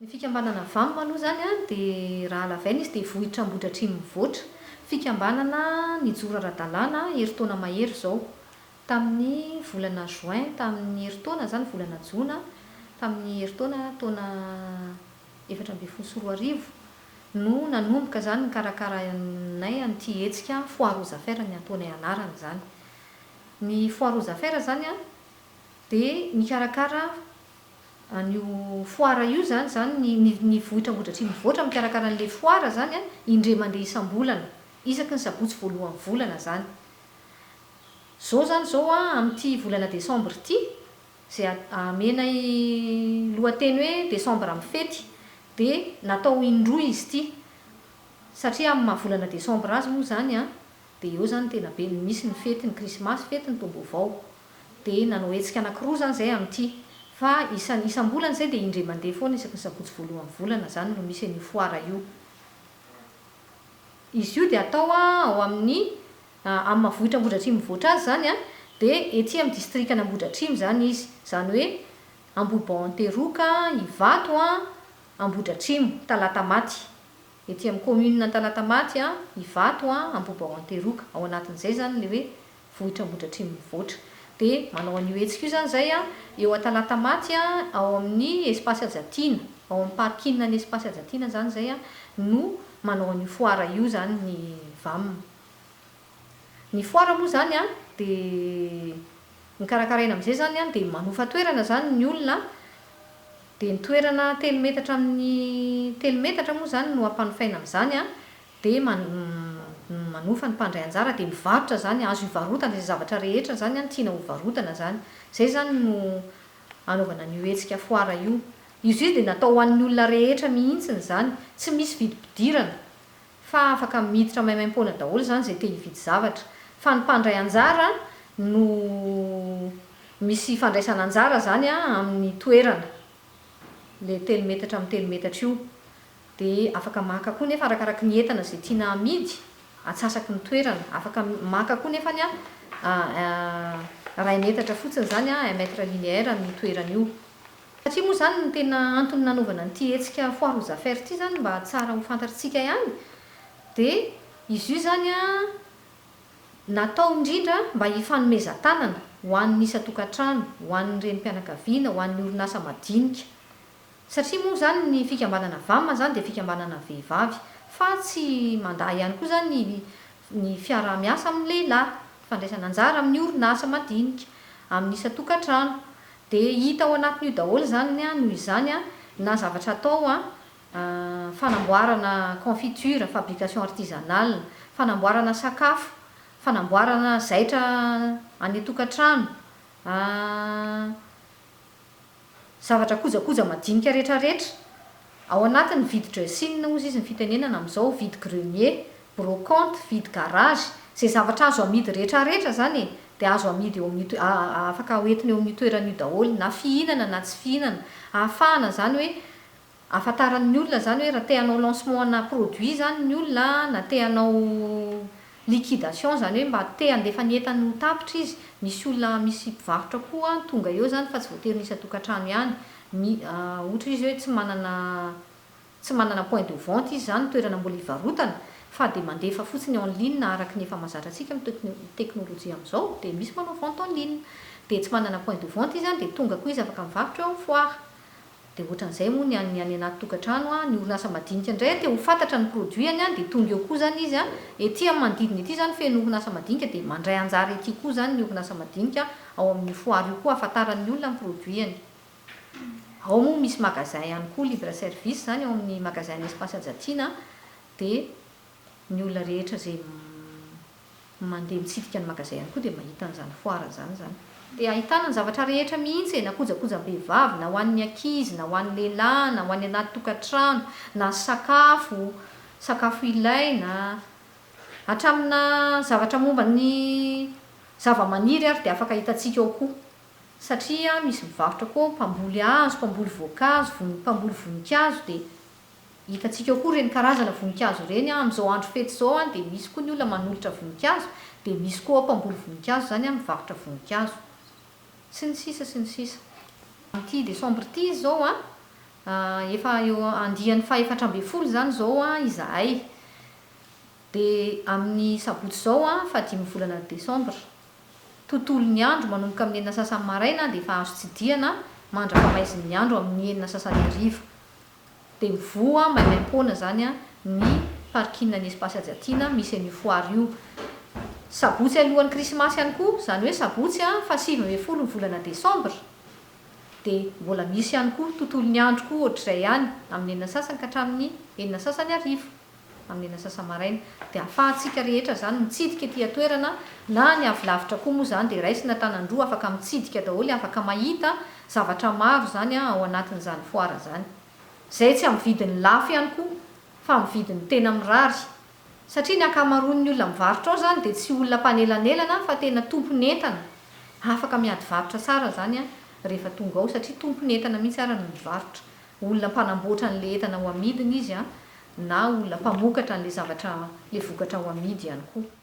Ny fikambanana vam aloha izany an, dia raha halavaina izy dia Vohitra Ambohidratrimo Mivoatra. Fikambanana nijoro ara-dalàna herintaona mahery izao. Tamin'ny volana juin tamin'ny herintaona izany, volana jona tamin'ny herintaona taona 2014 no nanomboka izany nikarakarainay an'ity hetsika Foire aux affaires ny ataonay anarany izany. Ny Foire aux affaires izany an, dia nikarakara An'io foire io izany izany ny ny ny vohitra Ambohidratrimo mivoatra mikarakara an'ilay foire izany an, indray mandeha isam-bolana, isaky ny sabotsy voalohan'ny volana izany. Izao izany izao an, amin'ity volana desambra ity, izay amenay lohateny hoe desambra mifety, dia natao indroa izy ity, satria amin'ny maha volana desambra azy moa izany an, dia eo izany tena be, misy ny fety, ny krismasy, fety ny taom-baovao. Dia nanao hetsika anakiroa izany izay amin'ity. Fa isan isam-bolana izay dia indray mandeha foana isaky ny sabotsy voalohan'ny volana izany no misy an'io foire io. Izy io dia atao ao amin'ny amin'ny maha vohitra Ambohidratrimo mivoatra azy izany dia ety amin'ny distrikan'Ambohidratrimo izany izy. Izany hoe Ambohibao Anteroka, Ivato, Ambohidratrimo, Talatamaty. Ety amin'ny commune Talatamaty, Ivato, Ambohibao Anteroka. Ao anatin'izay izany ilay hoe Vohitra Ambohidratrimo mivoatra. Dia manao an'io hetsika io izany izay eo Talatamaty ao amin'ny Espace Hajatiana, ao amin'ny parking an'ny Espace Hajatiana izany izay no manao an'io foire io izany ny vam. Ny foire moa izany dia ny karakaraina amin'izay izany dia manofa toerana izany ny olona dia ny toerana telo metatra amin'ny telo metatra moa izany no ampanofaina amin'izany dia manofa ny mpandray anjara dia mivarotra izany, azo ivarotana izay zavatra rehetra izany an tiana ho varotana izany. Izay izany no anaovana an'io hetsika foire io. Izy io dia natao ho an'ny olona rehetra mihitsiny izany, tsy misy vidim-pidirana fa afaka miditra maimaimpoana daholo izany izay te hividy zavatra. Fa ny mpandray anjara no misy fandraisana anjara izany amin'ny toerana, ilay telo metatra amin'ny telo metatra io. Dia afaka maka koa nefa arakaraky ny entana izay tiana hamidy, atsasaky ny toerana. Afaka maka koa nefany an, iray metatra fotsiny izany an, un mètre linéaire ny toerana io. Satria moa izany ny tena antony nanaovana an'ity hetsika foire aux affaires ity izany mba tsara ho fantatr'tsika ihany dia izy io izany an, natao indrindra mba hifanomezan-tanana ho an'ny isan-tokantrano, ho an'ny renim-pianakaviana, ho an'ny orinasa madinika. Satria moa izany ny fikambanana vam izany dia fikambanana vehivavy fa tsy mandà ihany koa izany ny ny fiaraha-miasa amin'ny lehilahy, fandraisana anjara amin'ny orinasa madinika, amin'ny isan-tokantrano. Dia hita ao anatin'io daholo izany noho izany na zavatra atao fanamboarana confiture, fabrication artisanale, fanamboarana sakafo, fanamboarana zaitra any an-tokantrano, Zavatra kojakoja madinika retraretra. Ao anatin'ny vide dressing hozy izy ny fitenenana amin'izao, vide grenier, brocante, vide garage, izay zavatra azo amidy retraretra izany e, dia azo amidy eo amin'io afaka hoentina eo amin'io toerana io daholo, na fihinana na tsy fihinana. Ahafahana izany hoe Ahafantaran'ny olona izany hoe raha te hanao lancement ana produit izany ny olona na te hanao liquidation izany hoe mba te handefa ny entany ho tapitra izy, misy olona misy mpivarotra koa tonga eo izany fa tsy voatery ny isan-tokantrano ihany, mi ohatra izy hoe tsy manana tsy manana point de vente izy izany toerana mbola hivarotana fa dia mandefa fotsiny en ligne araka ny efa mahazatra antsika amin'ny teknolojia amin'izao dia misy manao vente en ligne dia tsy manana point de vente izy dia tonga koa izy afaka mivarotra eo amin'ny foire. Dia ohatran'izay moa ny an'ny any anaty tokantrano an, ny orinasa madinika indray an te ho fantatra ny produit-ny an dia tonga eo koa izany izy an, ety amin'ny manodidina ety izany feno orinasa madinika dia mandray anjara ety koa izany ny orinasa madinika ao amin'io foire io koa ahafantaran'ny olona ny produit-ny. Ao moa misy magasin ihany koa libre service izany ao amin'ny magasin ny Espace Hajatiana dia ny olona rehetra izay Mandeha mitsidika ny magazay ihany koa dia mahita an'izany foire izany izany. Dia ahitana ny zavatra rehetra mihitsy e, na kojakojam-behivavy, na ho an'ny ankizy, na ho an'ny lehilahy, na ho an'ny anaty tokantrano, na sakafo, sakafo ilaina, hatramina zavatra momba ny zava-maniry ary dia afaka hitantsika ao koa. Satria misy mivarotra koa ao, mpamboly hazo, mpamboly voankazo, mpamboly voninkazo dia. Hitantsika eo koa ireny karazana voninkazo ireny an, amin'izao andro fety izao an dia misy koa ny olona manolotra voninkazo, dia misy koa ao mpamboly voninkazo izany an mivarotra voninkazo. Sy ny sisa sy ny sisa. Amin'ity décembre ity izy izao an, Efa eo andiany faha-14 izany izao izahay. Dia amin'ny sabotsy izao fahadimy volana desambra. Tontolon'ny andro manomboka amin'ny enina sasany maraina dia efa azo tsidihana mandra-pamaizin'ny andro amin'ny enina sasany hariva. Dia mivoha maimaimpoana izany ny parking ny Espace Hajatiana misy an'io foire io. Sabotsy alohan'ny krismasy ihany koa, izany hoe sabotsy faha-19 ny volana desambra dia mbola misy ihany koa tontolon'ny andro koa ohatr'izay ihany amin'ny enina sasany ka hatramin'ny enina sasany hariva. Amin'ny enina sasa-maraina. Dia ahafahantsika rehetra izany mitsidika ety an-toerana na ny avy lavitra koa moa izany dia raisina tanan-droa afaka mitsidika daholo, afaka mahita zavatra maro izany ao anatin'izany foire izany. Izay tsy amin'ny vidiny lafo ihany koa fa amin'ny vidiny tena mirary. Satria ny ankamaroan'ny olona mivarotra ao izany dia tsy olona mpanelanelana fa tena tompon'entana. Afaka miady varotra tsara izany rehefa tonga ao satria tompon'entana mihitsy ara no mivarotra. Olona mpanamboatra an'ilay entana ho amidiny izy na olona mpamokatra an'ilay zavatra, ilay vokatra ho amidy ihany koa.